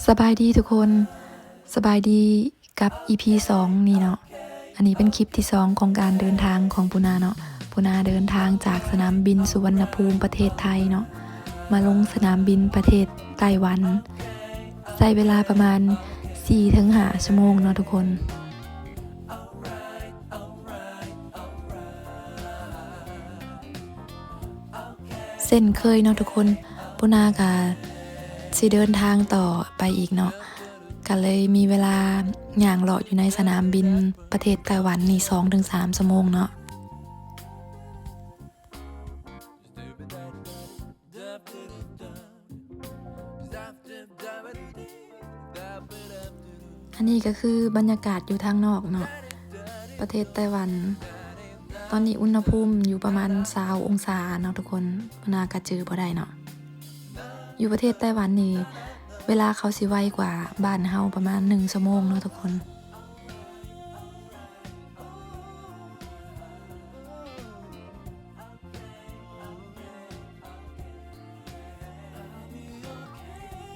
ສະບາຍດີທຸກຄົນ, ສະບາຍດີກັບອີພີສອງນີ້ເນາະ. ອັນນີ້ເປັນຄລິບທີສອງຂອງການເດີນທາງຂອງປູນາເນາະ. ປູນາເດີນທາງຈາກສະໜາມບິນສຸວັນນະພູມປະເທດໄທເນາະ ມາລົງສະໜາມບິນປະເທດໄຕ້ຫວັນ, ໃຊ້ເວລາປະມານສີ່ເຖິງຫ້າຊົ່ວໂມງເນາະທຸກຄົນ. ເຊັ່ນເຄີຍເນາະທຸກຄົນ, ປູນາກະຊິເດີນທາງຕໍ່ໄປອີກເນາະ, ກະເລີຍມີເວລາຍ່າງເລາະຢູ່ໃນສະໜາມບິນປະເທດໄຕ້ຫວັນນີ້ສອງເຖິງສາມຊົ່ວໂມງເນາະ. ອັນນີ້ກໍຄືບັນຍາກາດຢູ່ທາງນອກເນາະ ປະເທດໄຕ້ຫວັນ. ຕອນນີ້ອຸນຫະພູມຢູ່ປະມານຊາວອົງສາເນາະທຸກຄົນ, ໜ້າກະຈື່ບໍ່ໄດ້ເນາະ. ຢູ່ປະເທດໄຕ້ຫວັນນີ້ ເວລາເຂົາຊິໄວກວ່າບ້ານເຮົາປະມານໜຶ່ງຊົ່ວໂມງເນາະທຸກຄົນ.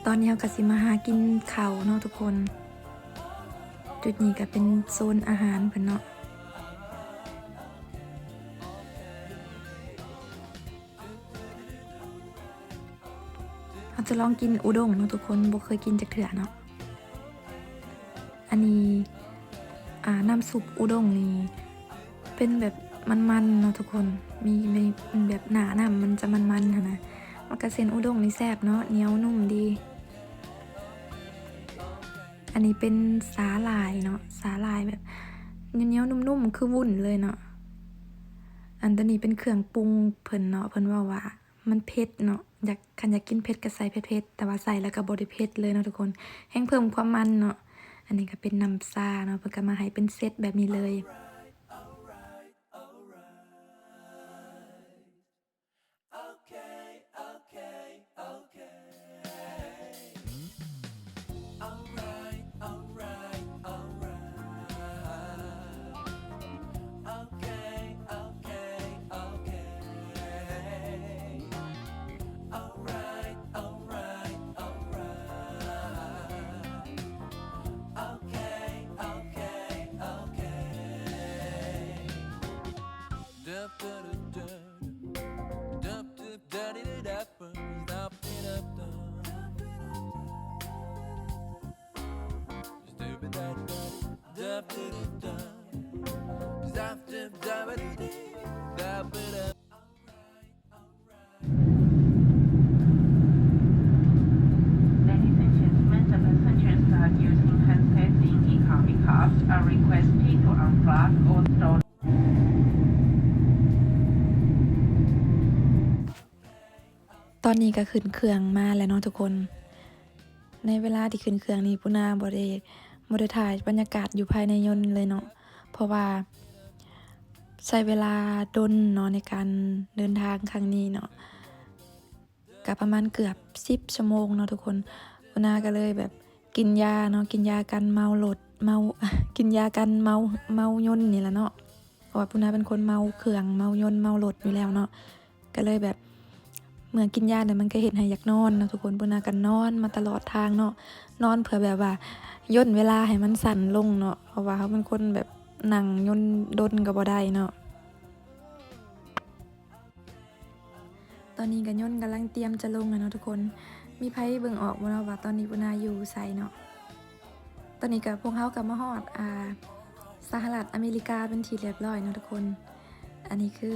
ຕອນນີ້ເຮົາກະຊິມາຫາກິນເຂົ້າເນາະທຸກຄົນ. ຈຸດນີ້ກະເປັນໂຊນອາຫານເພິ່ນເນາະ. ເຮົາຈະລອງກິນອຸດົງເນາະທຸກຄົນ, ບໍ່ເຄີຍກິນຈັກເທື່ອເນາະ. ອັນນີ້ ອ່າ ນ້ຳຊຸບອຸດົງນີ້ເປັນແບບມັນໆເນາະທຸກຄົນ, ມີ ມີ ແບບໜ້ານ້ຳມັນຈະມັນໆຫັ້ນນະ. ມັນກະເສັ້ນອຸດົງນີ້ແຊບເນາະ, ໜຽວນຸ້ມດີ. ອັນນີ້ເປັນສາຫຼ່າຍເນາະ, ສາຫຼ່າຍແບບໜຽວໆນຸ້ມໆ ຄືວຸ້ນເລີຍເນາະ. ອັນໂຕນີ້ເປັນເຄື່ອງປຸງເພິ່ນເນາະ, ເພິ່ນເວົ້າວ່າ ມັນເຜັດເນາະ, ຢາກ ຄັນຢາກກິນເຜັດກໍໃສ່ເຜັດໆ ແຕ່ວ່າໃສ່ແລ້ວກໍບໍ່ໄດ້ເຜັດເລີຍເນາະທຸກຄົນ, ແຮ່ງເພີ່ມຄວາມມັນເນາະ. ອັນນີ້ກໍເປັນນ້ຳຊາເນາະ, ເພິ່ນກໍມາໃຫ້ເປັນເຊັດແບບນີ້ເລີຍ. Ladies and gentlemen, the passengers that are using handsets in economy class are requested to unplug all storage. ຕອນນີ້ກໍຂຶ້ນເຄື່ອງມາແລ້ວເນາະທຸກຄົນ. ໃນເວລາທີ່ຂຶ້ນເຄື່ອງນີ້ ປູນາບໍ່ໄດ້ ບໍ່ໄດ້ຖ່າຍບັນຍາກາດຢູ່ພາຍໃນຍົນເລີຍເນາະ, ເພາະວ່າໃຊ້ເວລາດົນເນາະ ໃນການເດີນທາງຄັ້ງນີ້ເນາະ, ກໍປະມານເກືອບສິບຊົ່ວໂມງເນາະທຸກຄົນ. ປູນາກໍເລີຍແບບກິນຢາເນາະ, ກິນຢາກັນເມົາລົດ ເມົາ ກິນຢາກັນເມົາ ເມົາຍົນນີ້ລະເນາະ. ເພາະວ່າປູນາເປັນຄົນເມົາເຄື່ອງ ເມົາຍົນ ເມົາລົດຢູ່ແລ້ວເນາະ, ກໍເລີຍແບບເມື່ອກິນຢາແລ້ວມັນກໍເຮັດໃຫ້ຢາກນອນເນາະທຸກຄົນ. ປູນາກໍນອນມາຕະຫຼອດທາງເນາະ, ນອນເພື່ອແບບວ່າຢ່ນເວລາໃຫ້ມັນສັ້ນລົງເນາະ, ເພາະວ່າເຮົາເປັນຄົນແບບນັ່ງຍົນດົນກໍບໍ່ໄດ້ເນາະ. ຕອນນີ້ກໍຍົນກຳລັງຕຽມຈະລົງແລ້ວເນາະທຸກຄົນ. ມີໃຜເບິ່ງອອກບໍ່ເນາະວ່າຕອນນີ້ປູນາຢູ່ໃສເນາະ? ຕອນນີ້ກໍພວກເຮົາກໍມາຮອດ ອ່າ ສະຫະລັດອາເມລິກາເປັນທີ່ລຽບຮ້ອຍເນາະທຸກຄົນ. ອັນນີ້ຄື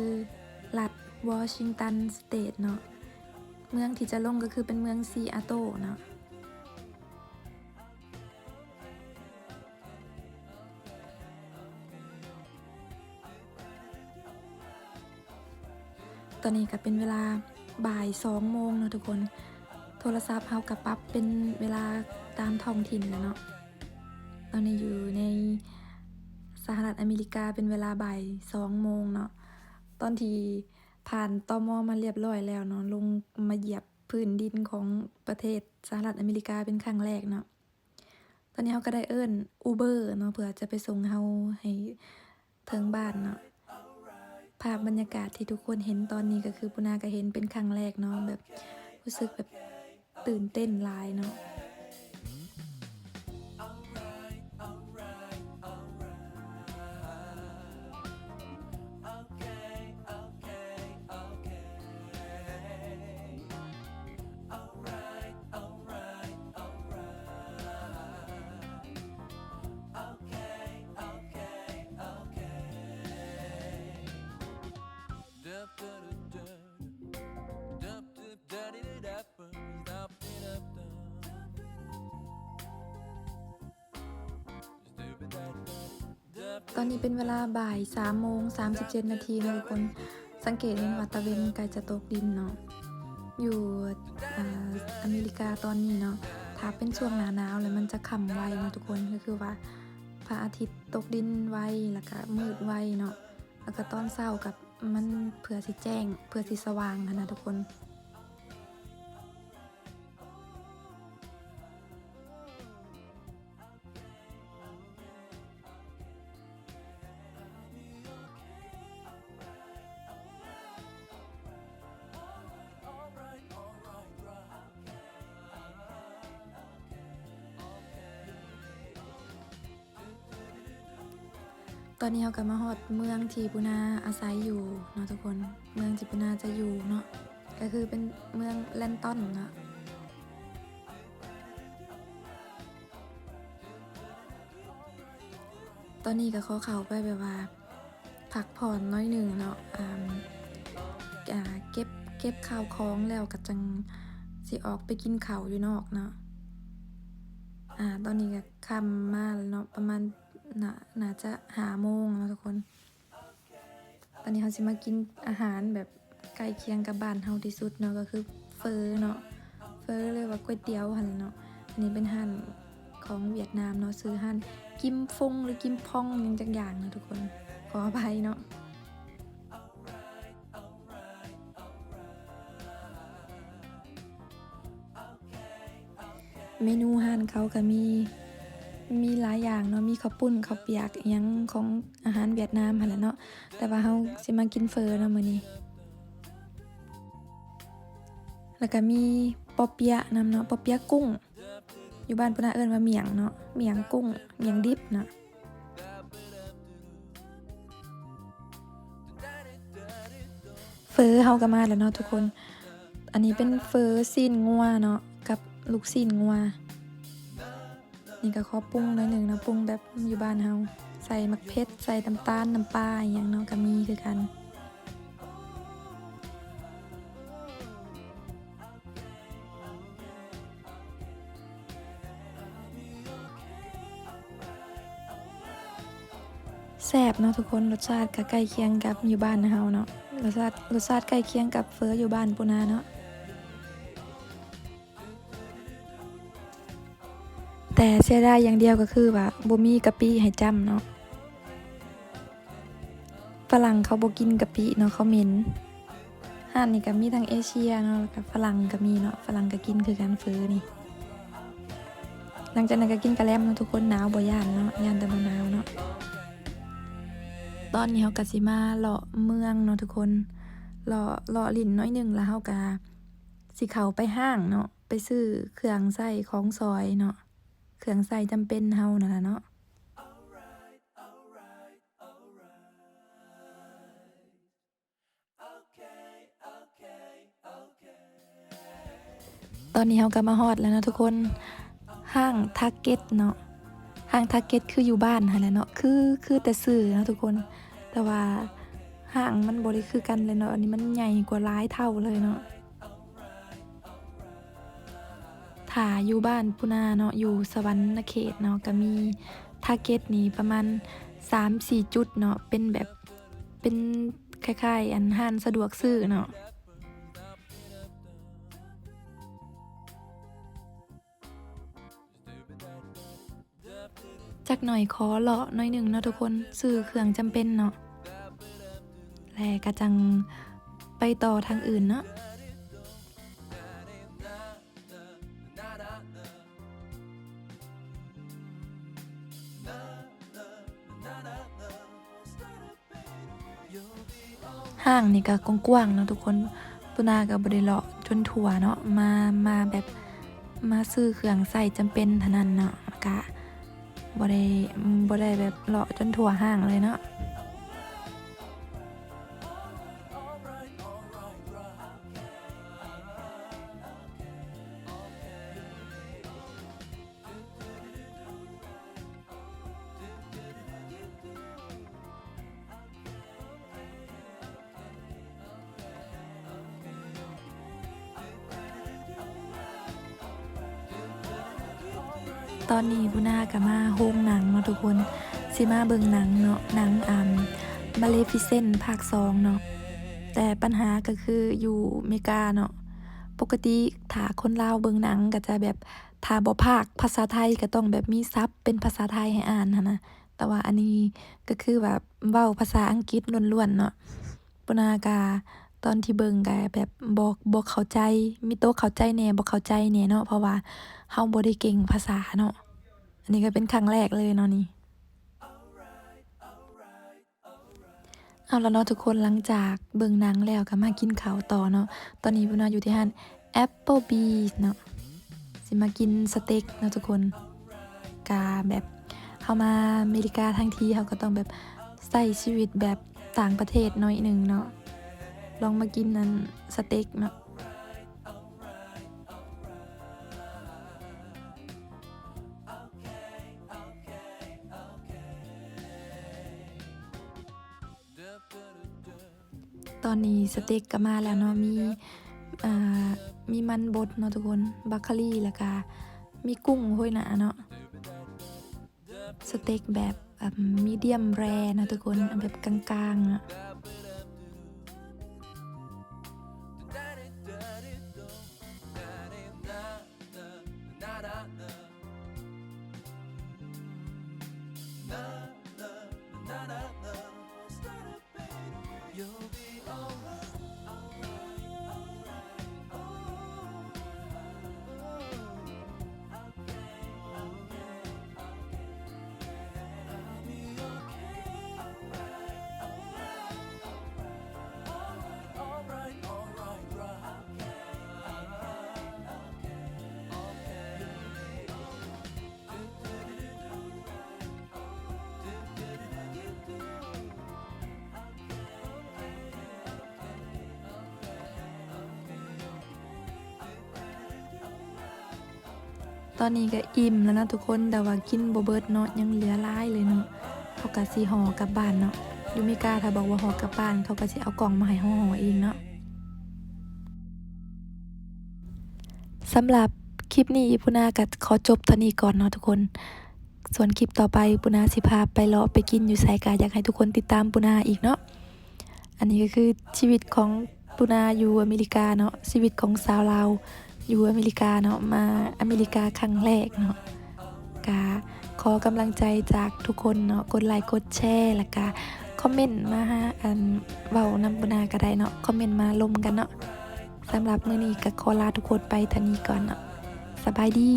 ລັດວໍຊິງຕັນສະເຕດເນາະ. ເມືອງທີ່ຈະລົງກໍຄືເປັນເມືອງຊີແອດເທິນເນາະ. ຕອນນີ້ກໍເປັນເວລາບ່າຍສອງໂມງເນາະທຸກຄົນ. ໂທລະສັບເຮົາກໍປັບເປັນເວລາຕາມທ້ອງຖິ່ນແລ້ວເນາະ. ຕອນນີ້ຢູ່ໃນສະຫະລັດອາເມລິກາເປັນເວລາບ່າຍສອງໂມງເນາະ. ຕອນທີ່ຜ່ານ ຕມ ມາລຽບຮ້ອຍແລ້ວເນາະ, ລົງມາຢຽບພື້ນດິນຂອງປະເທດສະຫະລັດອາເມລິກາເປັນຄັ້ງແລກເນາະ. ຕອນນີ້ເຮົາກໍໄດ້ເອີ້ນອູເບີເນາະ ເພື່ອຈະໄປສົ່ງເຮົາໃຫ້ເຖິງບ້ານເນາະ. ພາບບັນຍາກາດທີ່ທຸກຄົນເຫັນຕອນນີ້ກໍຄືປູນາກໍເຫັນເປັນຄັ້ງແລກເນາະ, ແບບຮູ້ສຶກແບບຕື່ນເຕັ້ນຫຼາຍເນາະ. ຕອນນີ້ເປັນເວລາບ່າຍສາມໂມງສາມສິບເຈັດນາທີເນາະທຸກຄົນ. ສັງເກດເຫັນວ່າຕາເວັນໃກ້ຈະຕົກດິນເນາະ. ຢູ່ ອາ ອາເມລິກາຕອນນີ້ເນາະ ຖ້າເປັນຊ່ວງໜ້າໜາວແລ້ວມັນຈະຄ່ຳໄວເນາະທຸກຄົນ. ກໍຄືວ່າພະອາທິດຕົກດິນໄວ ແລ້ວກະມືດໄວເນາະ ແລ້ວກະຕອນເຊົ້າກະ ມັນເພື່ອຊິແຈ້ງ ເພື່ອຊິສະຫວ່າງຫັ້ນນະທຸກຄົນ. ຕອນນີ້ເຮົາກໍມາຮອດເມືອງທີ່ປູນາອາໄສຢູ່ເນາະທຸກຄົນ. ເມືອງທີ່ປູນາຈະຢູ່ເນາະ ກໍຄືເປັນເມືອງແລນຕັນເນາະ. ຕອນນີ້ກໍຂໍເຂົ້າໄປແບບວ່າ ພັກຜ່ອນໜ້ອຍໜຶ່ງເນາະ ອາ ອາ ເກັບ ເກັບເຂົ້າຂອງແລ້ວກໍຈັ່ງຊິອອກໄປກິນເຂົ້າຢູ່ນອກເນາະ. ອາ ຕອນນີ້ກໍຄ່ຳມາແລ້ວເນາະ ປະມານ ໜ້າ ໜ້າຈະຫ້າໂມງເນາະທຸກຄົນ. ຕອນນີ້ເຮົາຊິມາກິນອາຫານແບບໃກ້ຄຽງກັບບ້ານເຮົາທີ່ສຸດເນາະ ກໍຄືເຝີເນາະ ເຝີ ຫຼືວ່າກ໋ວຍຕຽວຫັ້ນແຫຼະເນາະ. ອັນນີ້ເປັນຮ້ານ ຂອງຫວຽດນາມເນາະ ຊື່ຮ້ານກິມຟົງ ຫຼື ກິມຟອງ ຫຍັງຈັກຢ່າງເນາະທຸກຄົນ ຂໍອະໄພເນາະ. ເມນູຮ້ານເຂົາກໍມີ ມີຫຼາຍຢ່າງເນາະ ມີເຂົ້າປຸ້ນ ເຂົ້າປຽກ ອີ່ຫຍັງຂອງອາຫານຫວຽດນາມຫັ້ນແຫຼະເນາະ ແຕ່ວ່າເຮົາຊິມາກິນເຝີເນາະມື້ນີ້. ແລ້ວກໍມີປໍ້ເປຍະນຳເນາະ ປໍ້ເປຍະກຸ້ງ ຢູ່ບ້ານປູນາເອີ້ນວ່າໝ້ຽງເນາະ ໝ້ຽງກຸ້ງ ໝ້ຽງດິບເນາະ. ເຝີເຮົາກໍມາແລ້ວເນາະທຸກຄົນ. ອັນນີ້ເປັນເຝີຊີ້ນງົວເນາະ ກັບລູກຊີ້ນງົວ. ນີ້ກໍຂໍປຸງໜ້ອຍໜຶ່ງເນາະ ປຸງແບບຢູ່ບ້ານເຮົາ ໃສ່ໝາກເຜັດ ໃສ່ນ້ຳຕານ ນ້ຳປາ ອີ່ຫຍັງເນາະ ກໍມີຄືກັນ. ແຊບເນາະທຸກຄົນ ລົດຊາດກໍໃກ້ຄຽງກັບຢູ່ບ້ານເຮົາເນາະ ລົດຊາດ ລົດຊາດໃກ້ຄຽງກັບເຝີຢູ່ບ້ານປູນາເນາະ. ແຕ່ເສຍດາຍຢ່າງດຽວກໍຄືວ່າບໍ່ມີກະປິໃຫ້ຈ້ຳເນາະ. ຝຣັ່ງເຂົາບໍ່ກິນກະປິເນາະ ເຂົາເໝັນ. ຮ້ານນີ້ກໍມີທັງເອເຊຍເນາະ ແລ້ວກໍຝຣັ່ງກໍມີເນາະ ຝຣັ່ງກໍກິນຄືກັນເຝີນີ້. ຫຼັງຈາກນັ້ນກໍກິນກະແລັມເນາະທຸກຄົນ ໜາວບໍ່ຢ້ານເນາະ ຢ້ານແຕ່ບໍ່ໜາວເນາະ. ຕອນນີ້ເຮົາກໍຊິມາເລາະເມືອງເນາະທຸກຄົນ ເລາະ ເລາະຫຼິ້ນໜ້ອຍໜຶ່ງ ແລ້ວເຮົາກໍຊິເຂົ້າໄປຫ້າງເນາະ ໄປຊື້ເຄື່ອງໃຊ້ຂອງສອຍເນາະ ເຄື່ອງໃຊ້ຈຳເປັນເຮົານັ້ນລະເນາະ. ຕອນນີ້ເຮົາກໍມາຮອດແລ້ວເນາະທຸກຄົນ ຫ້າງທາເກັດເນາະ. ຫ້າງທາເກັດຄືຢູ່ບ້ານຫັ້ນແຫຼະເນາະ ຄື ຄືແຕ່ຊື່ເນາະທຸກຄົນ ແຕ່ວ່າຫ້າງມັນບໍ່ໄດ້ຄືກັນແຫຼະເນາະ ອັນນີ້ມັນໃຫຍ່ກວ່າຫຼາຍເທົ່າເລີຍເນາະ. ຖ້າຢູ່ບ້ານປູນາເນາະ ຢູ່ສະຫວັນນະເຂດເນາະ ກໍມີທາເກັດນີ້ປະມານສາມສີ່ຈຸດເນາະ ເປັນແບບ ເປັນຄ້າຍໆ ອັນຮ້ານສະດວກຊື້ເນາະ. ຈັກໜ້ອຍຂໍເລາະໜ້ອຍໜຶ່ງເນາະທຸກຄົນ ຊື້ເຄື່ອງຈຳເປັນເນາະ ແລະກະຈັ່ງໄປຕໍ່ທາງອື່ນເນາະ. ຫ້າງນີ້ກະກວ້າງໆ ເນາະທຸກຄົນ ປູນາກະບໍ່ໄດ້ເລາະຈົນທົ່ວເນາະ ມາ ມາແບບ ມາຊື້ເຄື່ອງໃຊ້ຈຳເປັນເທົ່ານັ້ນເນາະ ກະບໍ່ໄດ້ ບໍ່ໄດ້ແບບເລາະຈົນທົ່ວຫ້າງເລີຍເນາະ. ຕອນນີ້ປູນາກະມາໂຮງໜັງເນາະທຸກຄົນ ຊິມາເບິ່ງໜັງເນາະ ໜັງ ອາ Maleficent ພາກສອງເນາະ. ແຕ່ປັນຫາກໍຄືຢູ່ເມກາເນາະ ປົກກະຕິຖ້າຄົນລາວເບິ່ງໜັງກໍຈະແບບ ຖ້າບໍ່ພາກພາສາໄທກໍຕ້ອງແບບມີສັບເປັນພາສາໄທໃຫ້ອ່ານຫັ້ນນະ. ແຕ່ວ່າອັນນີ້ກໍຄືແບບເວົ້າພາສາອັງກິດລ້ວນໆເນາະ. ປຸນາກະຕອນທີ່ເບິ່ງກະແບບບໍ່ ບໍ່ເຂົ້າໃຈ ມີໂຕເຂົ້າໃຈແດ່ ບໍ່ເຂົ້າໃຈແດ່ເນາະ ເພາະວ່າເຮົາບໍ່ໄດ້ເກັ່ງພາສາເນາະ. ອັນນີ້ກໍເປັນຄັ້ງແລກເລີຍເນາະນີ້. ເອົາລະເນາະທຸກຄົນ ຫຼັງຈາກເບິ່ງໜັງແລ້ວກໍມາກິນເຂົ້າຕໍ່ເນາະ. ຕອນນີ້ປຸນາຢູ່ທີ່ຮ້ານ Applebee's ເນາະ ຊິມາກິນສະເຕັກເນາະທຸກຄົນ. ກະແບບເຮົາມາອາເມລິກາທັງທີ ເຮົາກໍຕ້ອງແບບໃຊ້ຊີວິດແບບຕ່າງປະເທດໜ້ອຍໜຶ່ງເນາະ. ລອງມາກິນອັນສະເຕັກເນາະ. ຕອນນີ້ສະເຕັກກໍມາແລ້ວເນາະ ມີ ເອີ ມີມັນບົດເນາະທຸກຄົນ ບຣອກໂຄລີ ແລ້ວກະມີກຸ້ງໂຮຍໜ້າເນາະ. ສະເຕັກແບບ medium rare ເນາະທຸກຄົນ ແບບກາງໆເນາະ. ຕອນນີ້ກໍອີ່ມແລ້ວເນາະທຸກຄົນ ແຕ່ວ່າກິນບໍ່ເບິດເນາະ ຍັງເຫຼືອຫຼາຍເລີຍເນາະ. ເຮົາກໍຊິຫໍ່ກັບບ້ານເນາະ. ຢູ່ເມກາຖ້າບອກວ່າຫໍ່ກັບບ້ານ ເຂົາກໍຊິເອົາກ່ອງມາໃຫ້ເຮົາຫໍ່ເອງເນາະ. ສຳລັບຄລິບນີ້ ປູນາກໍຂໍຈົບເທົ່ານີ້ກ່ອນເນາະທຸກຄົນ. ສ່ວນຄລິບຕໍ່ໄປ ປູນາຊິພາໄປເລາະໄປກິນຢູ່ໃສ ກໍຢາກໃຫ້ທຸກຄົນຕິດຕາມປູນາອີກເນາະ. ອັນນີ້ກໍຄືຊີວິດຂອງປູນາຢູ່ອາເມລິກາເນາະ ຊີວິດຂອງສາວລາວຢູ່ອາເມລິກາເນາະ ມາອາເມລິກາຄັ້ງແລກເນາະ. ກະຂໍກຳລັງໃຈຈາກທຸກຄົນເນາະ ກົດໄລກົດແຊ ແລ້ວກະຄອມເມັນມາຫາ ອັນ ເວົ້ານຳປູນາກໍໄດ້ເນາະ ຄອມເມັນມາລົມກັນເນາະ. ສຳລັບມື້ນີ້ກໍຂໍລາທຸກຄົນໄປເທົ່ານີ້ກ່ອນເນາະ. ສະບາຍດີ.